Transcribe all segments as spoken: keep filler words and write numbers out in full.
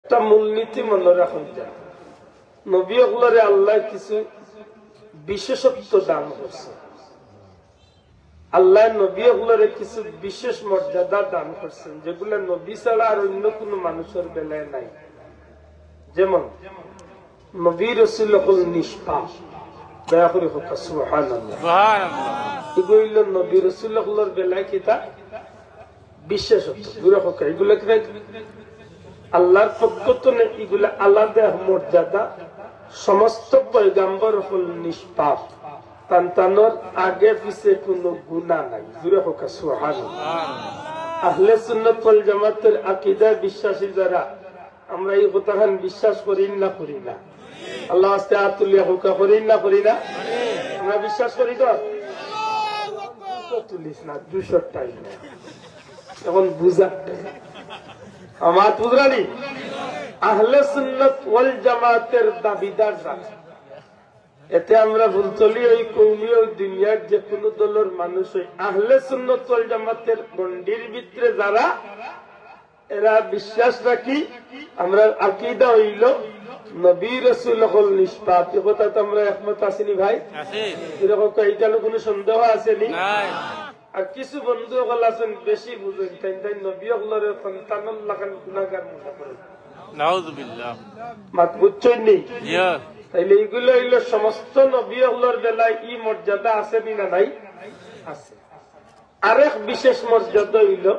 একটা মূলনীতি মনো রাখা যায়, নবী অকলরে আল্লায় কিছু বিশেষত্ব দান করছে। আল্লায় নবী অকলরে কিছু বিশেষ মর্যাদা দান করছেন, যেগুলা নবী ছাড়া আর অন্য কুনু মানুষর বেলায় নাই। যেমন, নবী রসুল অকল নিষ্পাপ। দয়া করি কউক্কা সুবহানাল্লাহ। সুবহানাল্লাহ। ইগু অইলো নবী রসুল অকলর বেলায় কিতা? বিশেষত্ব। জুরে কউক্কা, ইগুলা কিতা? আল্লার পক্ষ তনে ইগুলা আলাদা মর্যাদা। সমস্ত পয়গাম্বর অকল নিষ্পাপ, তান তানর আগে পিছে কুনু গুনা নাই। জুরে কউক্কা সুবহানাল্লাহ। আহলে সুন্নাত ওয়াল জামাতের আকীদায় বিশ্বাসী যারা, আমরা ই কথাখান বিশ্বাস করি না, করি না? আল্লার ওয়াস্তে আত তুলিয়া কউক্কা, করি না, করি না? আমরা বিশ্বাস করি তো? তো তুলিস না, দুশো টাইম। এখন বুঝার টাইম। আমার বুঝরানি? আহলে সুন্নাত ওয়াল জামাতের দাবিদার যারা, এতে আমরা ফুলতলি অই, কওমি অই, দুনিয়ার যে কুনু দলর মানুষ অই, আহলে সুন্নাত ওয়াল জামাতের গণ্ডির ভিতরে যারা, এরা বিশ্বাস রাখি, আমরার আকীদা অইলো নবী রসুল অকল নিষ্পাপ। ই কথাত আমরা একমত আছি নি ভাই? আছি। এরকম কই, ইটা কুনু সন্দেহ আছে নি? নাই। আর কিছু বন্ধু অকল আছইন, বেশি বুঝইন, তাইন তাইন নবী অকলরে সন্তানর লাখান গুনাগার মনে করইন। নাউজুবিল্লাহ। মাত বুঝছইন নি? জি। তাইলে ইগুলা অইলো সমস্ত নবী অকলর বেলায় ই মর্যাদা আছে নি না নাই? আছে। আরেক বিশেষ মর্যাদা অইলো,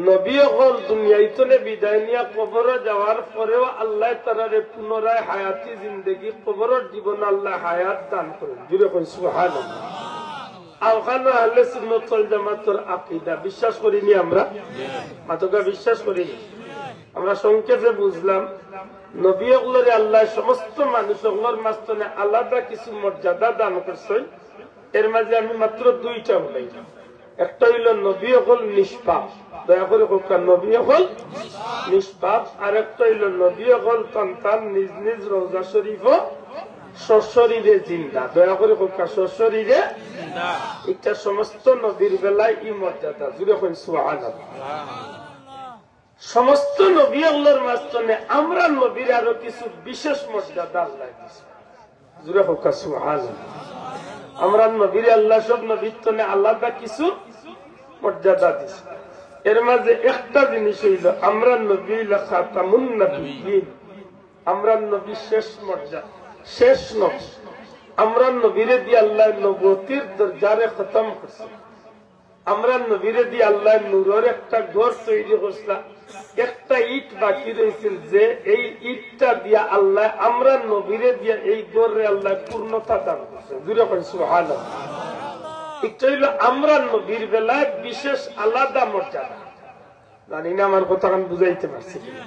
নবী অকল দুনিয়া তনে বিদায় নিয়া কবরো যাওয়ার পরেও আল্লায় তারারে পুনরায় হায়াতি জিন্দেগি, কবরর জীবন আল্লায় হায়াত দান করইন। জুরে কইন সুবহানাল্লাহ। অখানও আহলে সুন্নাত ওয়াল জামাতর আকীদা, বিশ্বাস করি নি আমরা? মাতউক্কা, বিশ্বাস করি নি? আমরা সংক্ষেপে বুঝলাম, নবী অকলরে আল্লায় সমস্ত মানুষ অকলর মাঝখানে আলাদা কিছু মর্যাদা দান করছইন। এর মাঝে আমি মাত্র দুইটা উল্লেখ। একটা অইলো নবী অকল নিষ্পাপ, দয়া করি কউক্কা, নবী অকল নিষ্পাপ। আর একটা অইলো নবী অকল তান তান নিজ নিজ রওজা শরীফো সশরীরে জিন্দা, দয়া করি কউক্কা, সশরীরে। ইটা সমস্ত নবীর বেলায় ই মর্যাদা। জুরে কইন সুবহানাল্লাহ। সমস্ত নবী অকলর মাঝখানে আমরার নবীরে আরো কিছু বিশেষ মর্যাদা আল্লায় দিছে। জুরে কউক্কা সুবহানাল্লাহ। আমরার নবীরে আল্লায় সব নবীর তনে আলাদা কিছু মর্যাদা দিছে। এর মাঝে একটা জিনিস অইলো, আমরার নবী অইলা খাতামুন নাবিয়্যিন, আমরার নবী শেষ মর্যাদা, শেষ নবী। আমরার নবীরে দি আল্লায় নবুয়তির দরজারে খতম করছে। আমরার নবীরে দি আল্লায় নূরর একটা ঘর তৈরি করছলা। একটা ইট বাকি রইছিল, যে এই ইটটা দিয়া আল্লায় আমরার নবীরে দিয়া এই ঘররে আল্লায় পূর্ণতা দান করছে। জুরে কইন সুবহানাল্লাহ। ইটা অইলো আমরার নবীর বেলায় বিশেষ আলাদা মর্যাদা। জানি না আমার কথাখান বুঝাইতে পারছি কিনা।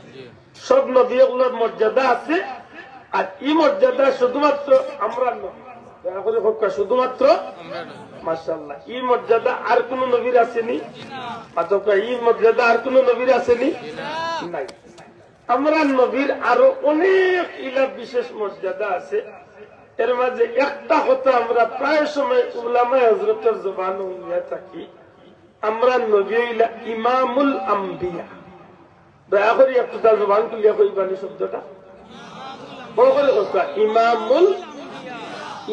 সব নবী অকলর মর্যাদা আছে, আর ই মর্যাদা শুধুমাত্র আমরার নবী। দয়া করি কউক্কা, শুধুমাত্র। মাশাআল্লাহ। ই মর্যাদা আর কুনু নবীর আছে নি? মাতউক্কা, ই মর্যাদা আর কুনু নবীর আছে নি? নাই। আমরার নবীর আরো অনেক ইলা বিশেষ মর্যাদা আছে। এর মাঝে একটা কথা আমরা প্রায় সময় উলামায়ে হযরতর জবানো হুনিয়া থাকি, আমরার নবী অইলা ইমামুল আম্বিয়া। দয়া করি একটুতা জবান খুলিয়া কইবা নি শব্দটা। বড় করি কউক্কা, ইমামুল,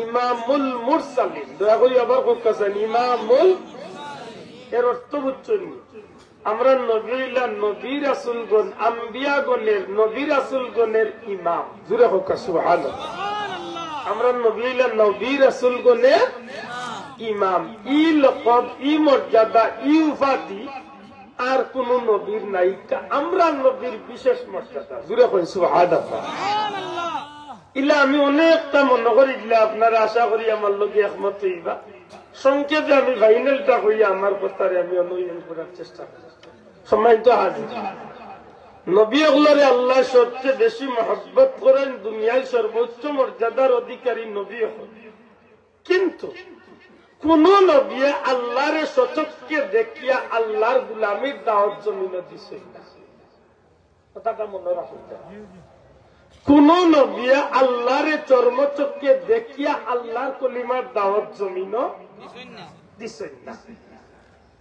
ইমামুল মুরসালিন। দয়া করি আবার কউক্কা চাইন, ইমামুল। এর অর্থ বুঝছইন নি? আমরার নবী অইলা নবী রাসূলগণ, আম্বিয়াগণের, নবী রাসূলগণের ইমাম। জুরে কউক্কা সুবহানাল্লাহ। আমরার নবী অইলা নবী রাসূলগণের ইমাম। ই লকব, ই মর্যাদা, ই উপাধি আর কুনু নবীর নাই। ইটা আমরার নবীর বিশেষ মর্যাদা। জুরে কইন সুবহানাল্লাহ। ইলা আমি অনেকটা মনো করি দিলে আপনারা আশা করি আমার লগে একমত অইবা। সংক্ষেপে আমি ফাইনালটা কইয়া আমার কথারে আমি অনুমোদন করার চেষ্টা করি। সম্মানিত হাজির, নবী অকলরে আল্লায় সবচেয়ে বেশি মহব্বত করইন, দুনিয়ার সর্বোচ্চ মর্যাদার অধিকারী নবী অকল। কিন্তু কুনু নবিয়ে আল্লারে স্বচক্ষে দেখিয়া আল্লার গুলামির দাওয়াত জমিনো দিছইন না। কথাটা মনো রাখইন। কুনু নবিয়ে আল্লারে চর্মচক্ষে দেখিয়া আল্লার কলিমার দাওয়াত জমিনো দিছইন না।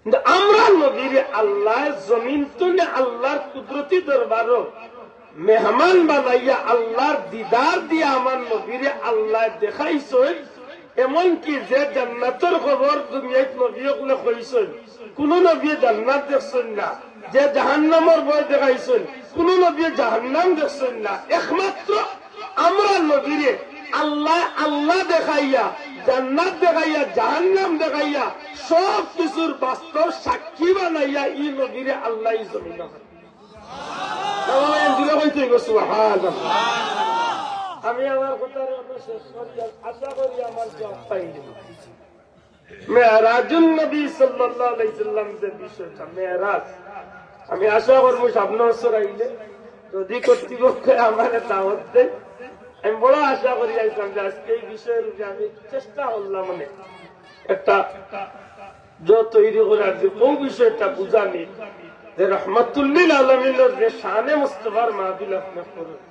কিন্তু আমরার নবীরে আল্লায় জমিন তনে আল্লার কুদরতি দরবারো মেহমান বানাইয়া আল্লাহর দিদার দিয়া আমার নবীরে আল্লায় দেখাইছইন। এমনকি যে জান্নাতর খবর দুনিয়াত নবী অকলে কইছইন, কুনু নবীয়ে জান্নাত দেখছইন না। যে জাহান্নামর ভয় দেখাইছইন, কুনু নবীয়ে জাহান্নাম দেখছইন না। একমাত্র আমরার নবীরে আল্লায় আল্লাহ দেখাইয়া, জান্নাত দেখাইয়া, জাহান্নাম দেখাইয়া, সব কিছুর বাস্তব সাক্ষী বানাইয়া ই নবীরে আল্লায় ই জমিনো সুবহানাল্লাহ। আমি আমার কথার অন্য শেষ করি, আশা করি আমার জবাব পাইলে। মেরাজুন নবী সাল্লাল্লাহু আলাইহি সাল্লাম যে বিষয়টা মেরাজ, আমি আশা করবো সামনে বছর আইলে যদি কর্তৃপক্ষ আমারে দাওয়াত দেয়, আমি বড় আশা করি আইতাম যে আজকে এই বিষয়ের উপরে আমি চেষ্টা করলাম অনেক একটা জ তৈরি করার যে কোন বিষয়টা বুঝানি যে রহমাতুল্লিল আলামিনের যে শানে মুস্তফার মাহফিল আপনি করুন।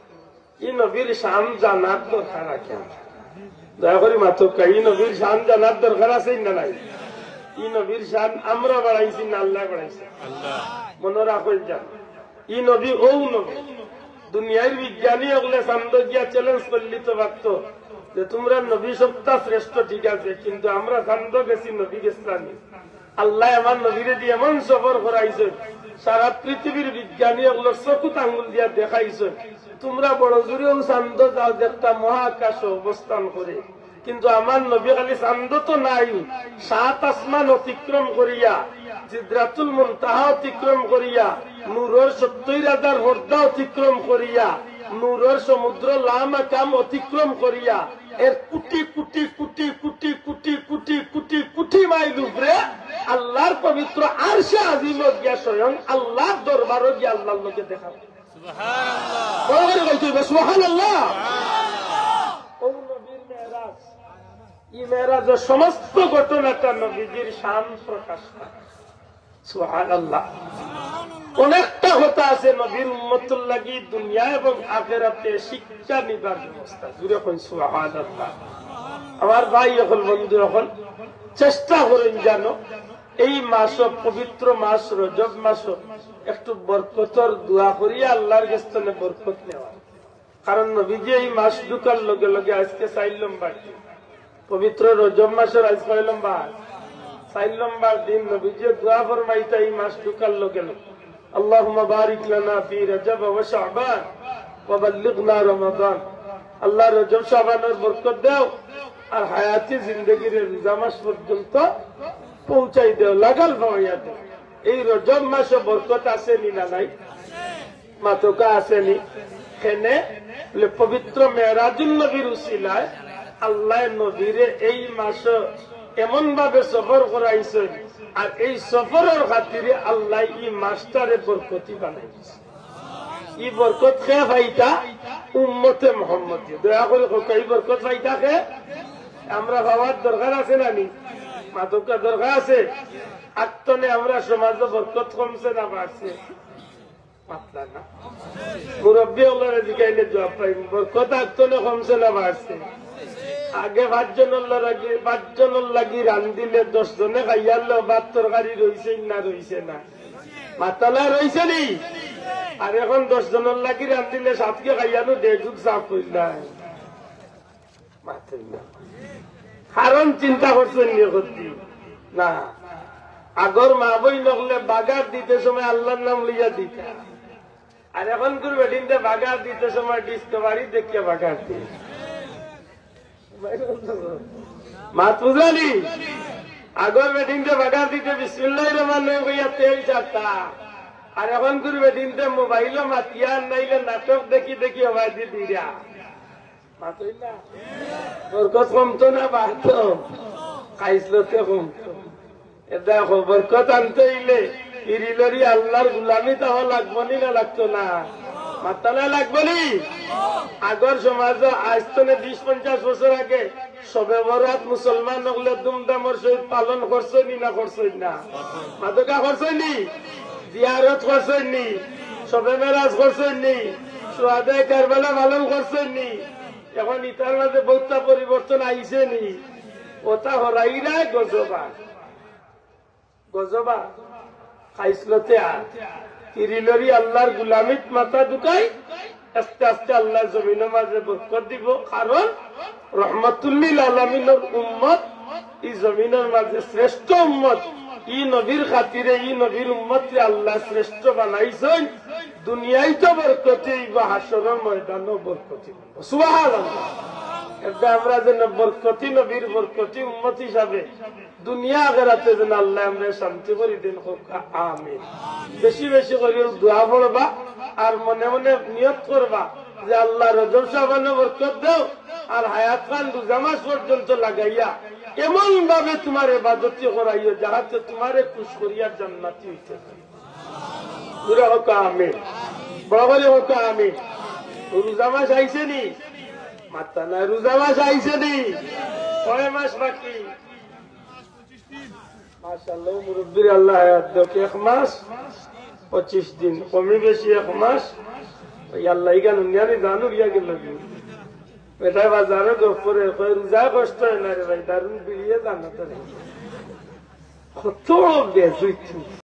ই নবীর শান জানার দরকার আছে। দয়া করি মাতক্কা, ই নবীর শান জানার দরকার আছে না নাই? ই নবীর শান আমরা বাড়াইছি না আল্লায় বাড়াইছে? মনো রাখইন যান, ই নবী অউ নবী। দুনিয়ার বিজ্ঞানী অকলে চান্দো গিয়া চ্যালেঞ্জ করলি তো পারতো যে তুমরা নবী সবতা শ্রেষ্ঠ, ঠিক আছে, কিন্তু আমরা চান্দো গেছি, নবী গেছলা নি? আল্লায় আমার নবীরে দি এমন সফর করাইছইন, সারা পৃথিবীর বিজ্ঞানী অকলর চকুত আঙ্গুল দিয়া দেখাইছইন, তুমরা বড় জোরে অউ চান্দো যাও যেটা মহাকাশো অবস্থান করে, কিন্তু আমার নবী খালি চান্দো তো নাই, সাত আসমান অতিক্রম করিয়া, সিদরাতুল মুনতাহা অতিক্রম করিয়া, নূরর সত্তইর হাজার পর্দা অতিক্রম করিয়া, নূরর সমুদ্র লামাকাম অতিক্রম করিয়া, এর কোটি কোটি কোটি কোটি কোটি কোটি কোটি কোটি মাইল উপরে আল্লাহর পবিত্র আরশে আজিমো গিয়া স্বয়ং আল্লাহর দরবারো গিয়া আল্লাহর লগে দেখা। সুবহানাল্লাহ। বড় করি কইতে অইবো, সুবহানাল্লাহ। অউ নবীর মেরাজ, ই মেরাজর সমস্ত ঘটনাটা নবীজির শান প্রকাশ পায়। সুবহানাল্লাহ। অনেকটা কথা আছে নবীর উম্মতর লাগি দুনিয়া এবং আখেরাতে শিক্ষা নিবার ব্যবস্থা। জুরে কইন সুবহানাল্লাহ। আমার ভাই অকল, বন্ধু অকল, চেষ্টা করইন যেন এই মাসো, পবিত্র মাস রজব মাসো একটু বরকতর দোয়া করিয়া আল্লাহর গেছ থনে বরকত নেওয়া। কারণ নবীজি এই মাস ঢুকার লগে লগে আজকে চাইর লম্বর দিন। পবিত্র রজব মাসর আইজ কয় লম্বর? চাইর লম্বর দিন। নবীজি দোয়া ফরমাইতা এই মাস ঢুকার লগে লগে, اللهم بارك لنا في رجب وشعبان وبلغنا رمضان। আল্লাহ, রজব শাবানর বরকত দেও, আর হায়াতি জিন্দেগিরে রোজা মাস পর্যন্ত পৌঁছাই দেও, লাগাল পাওয়াইয়া দেও। এই রজব মাসো বরকত আছে নি না নাই? মাতক্কা আছে নি? কেনে? বলে, পবিত্র মেরাজুন নবীর উসিলায় আল্লায় নবীরে এই মাসো এমন ভাবে সফর করাইছইন, আর এই সফরর খাতিরে আল্লায় ই মাসটারে বরকতি বানাইছে। ই বরকত কে পাইতা? উম্মতে মুহাম্মদী। দয়া করি কউক্কা, ই বরকত পাইতা কে? আমরা পাওয়ার দরকার আছে না নি? মাতক্কা, দরকার আছে। আগ থনে আমরার সমাজো বরকত কমছে না বাড়ছে? মাতরা না। মুরব্বি অকলরে জিকাইলে জবাব পাইমু। বরকত আগ থনে কমছে না বাড়ছে? আগে পাঁচ জনর লাগি, পাঁচ জনর লাগি রান্দিলে দশ জনে খাইয়ারলো, ভাত তরকারি রইছে না রইছে না? মাতরা না, রইছে নি? আর এখন দশ জনর লাগি রান্দিলে সাতকে খাইয়ানো দেড় যুগ সাফ করিলা। মাতইন না। কারণ চিন্তা করছইন নি কতি? না। আগর মা বইন অকলে বাগার দিতে সময় আল্লাহর নাম লইয়া দিতা। আর এখনকুর বেটিন্তে বাগার দিতে সময় Discovery দেখিয়া বাগার দি। মাত বুঝরা নি? আগর বেটিন্তে বাগার দিতে বিসমিল্লাহির রহমানির রহিম কইয়া তেল ছাড়তা। আর এখনকুর বেটিন্তে মোবাইলো মাতিয়া আর নাইলে নাটক দেখি দেখি হবাই দি দিরা। মাতইন না। বরকত কমতো না বাড়তো? খাইছলতে কমতো। এ দেখো, বরকত আনতে অইলে পিরিলরি আল্লাহর গুলামিত অওয়া লাগবো নি না লাগতো না? মাতরা না, লাগবো নি? আগর সমাজো আইজ থনে বিশ পঞ্চাশ বছর আগে শবে বরাত মুসলমান অকলে ধুমধামর সহিত পালন করছইন নি না করছইন না? মাতক্কা, করছইন নি? জিয়ারত করছইন নি? শবে মেরাজ করছইন নি? শুহাদায়ে কারবালা পালন করছইন নি? এখন ইতার মাঝে বউততা পরিবর্তন আইছে নি? অতা হরাইরা গজবা। গজবা। খাইছলতে আর। পিরিলরি আল্লাহর গুলামিত মাথা ঢুকাই, আস্তে আস্তে আল্লায় জমিনর মাঝে বরকত দিবো, কারণ রহমাতুল্লিল আলামিনর উম্মত, ই জমিনর মাঝে শ্রেষ্ঠ উম্মত, ই নবীর খাতিরে, ই নবীর উম্মতরে আল্লায় শ্রেষ্ঠ বানাইছইন। দুনিয়াত তো বরকতি অইবো, হাশরর ময়দানও বরকতি অইবো। সুবহানাল্লাহ। এরদায় আমরা যেন বরকতি নবীর বরকতি উম্মত হিসাবে দুনিয়া আখেরাতে যেন আল্লায় আমরারে শান্তি করি দেইন, কউক্কা আমিন। বেশি বেশি করি দোয়া পড়বা, আর মনে মনে নিয়ত করবা যে, "আল্লাহ, রজব শাবানো বরকত দেও, আর হায়াত খান রোজা মাস পর্যন্ত লাগাইয়া এমন ভাবে তুমার ইবাদতি করাইও, যাহাতে তুমারে খুশ করিয়া জান্নাতি অইতে পারি।" জোরে কউক্কা আমিন, বড় করি কউক্কা আমিন। রোজা মাস আইছে নি? মাত্তা নাই, রোজা মাস আইছে নি? কয় মাস বাকি? মাশাআল্লাহ, মুরব্বিরে আল্লাহ হায়াত দেউক। এক মাস পঁচিশ দিন, কমি বেশি এক মাস। ওই আল্লাহ, ইখান হুনিয়া নি জান উড়িয়া গেল। বেটায় বাজারো গফ করে, কয়, "রোজায় কষ্ট অয় না রে ভাই, দারুণ বিড়িয়ে জান্নাত।" কত বেজুইত।